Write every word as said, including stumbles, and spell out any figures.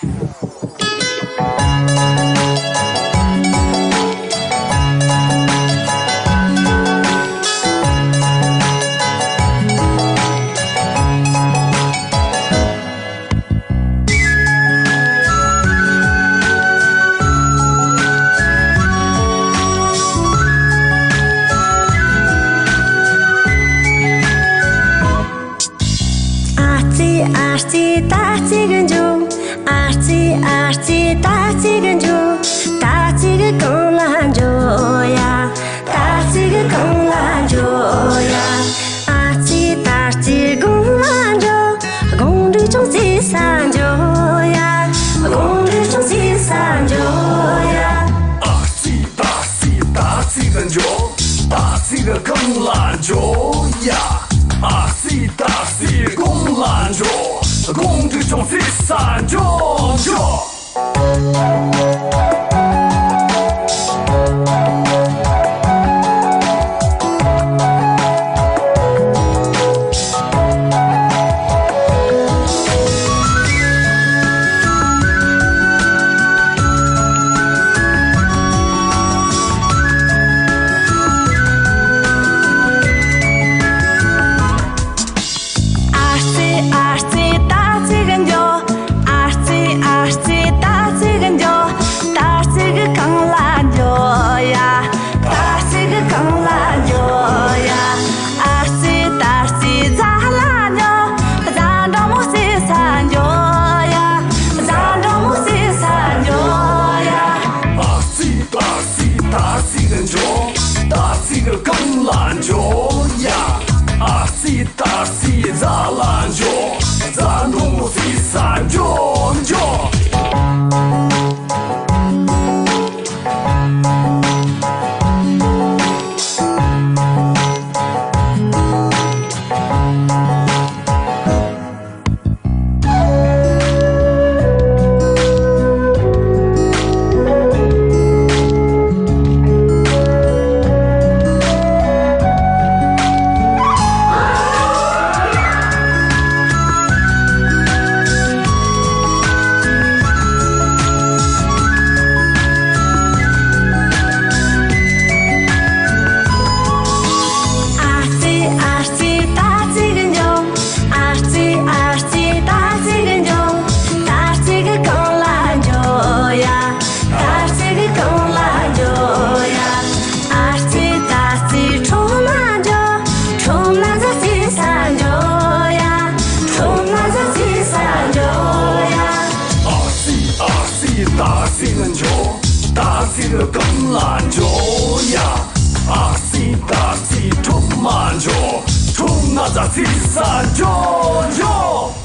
ཨ་ཙི་ཨ་ཙི་ད་ཅིག་འཇོག་ཨ་ཙི་ཨ་ཙི་ད་ཅིག་འཇོག་ད་ཅིག་གང་ལ་འཇོག་ཡ། ད་ཅིག་གང་ལ་འཇོག་ཡ། ཨ་ཙི་ད་ཅིག་དགོང་ལ་འཇོག་དགོང་དྲོ་ཅུང་ཟད་ས་འཇོག་ཡ། དགོང་དྲོ་ཅུང་ཟད་ས་འཇོག་ཡ། ཨ་ཙི་ད་ཙི་ད་ཅིག་འཇོག་ད་ཅིག་གང་ལ་འཇོག་ཡ། ཨ་ཙི་ད་ཙི་དགོང་ལ་འཇོག་དགོང་དྲོ་ཅུང་ཟད་ས་འཇོག་འཇོག་ཨ་ཙི་ཨ་ཙི་ད་ཅིག་འཇོག་ཨ་ཙི་ཨ་ཙི་ད་ཅིག་འཇོག་ད་ཅིག་གང་ལ་འཇོག་ཡ། ད་ཅིག་གང་ལ་འཇོག་ཡ། ཨ་ཙི་ད་ཅིག་རྫ་ལ་འཇོག་རྫ་འབྲོག་མོ་ཟེར་ས་འཇོག་ཡ། རྫ་འབྲོག་མོ་ཟེར་ས་འཇོག་ཡ། ཨ་ཙི་ད་ཙི་ད་ཅིག་འཇོག་ད་ཅིག་གང་ལ་འཇོག་ཡ། ཨ་ཙི་ད་ཙི་རྫ་ལ་འཇོག་རྫ་འབྲོག་མོ་ཟེར་ས་འཇོག་འཇོག་ཨ་ཙི་ཨ་ཙི་ད་ཅིག་འཇོག་ཨ་ཙི་ཨ་ཙི་ད་ཅིག་འཇོག་ད་ཅིག་གང་ལ་འཇོག་ཡ། ད་ཅིག་གང་ལ་འཇོག་ཡ། ཨ་ཙི་ད་ཙི་ཁྲོམ་ལ་འཇོག་ཁྲོམ་ལ་ཟ་ཟི་ས་འཇོག་ཡ། ཁྲོམ་ལ་ཟ་ཟི་ས་འཇོག་ཡ། ཨ་ཙི་ཨ་ཙི་ད་ཅིག་འཇོག་ད་ཅིག་གང་ལ་འཇོག་ཡ། ཨ་ཙི་ད་ཙི་ཁྲོམ་ལ་འཇོག་ཁྲོམ་ལ་ཟ་ཟི་ས་འཇོག་འཇོག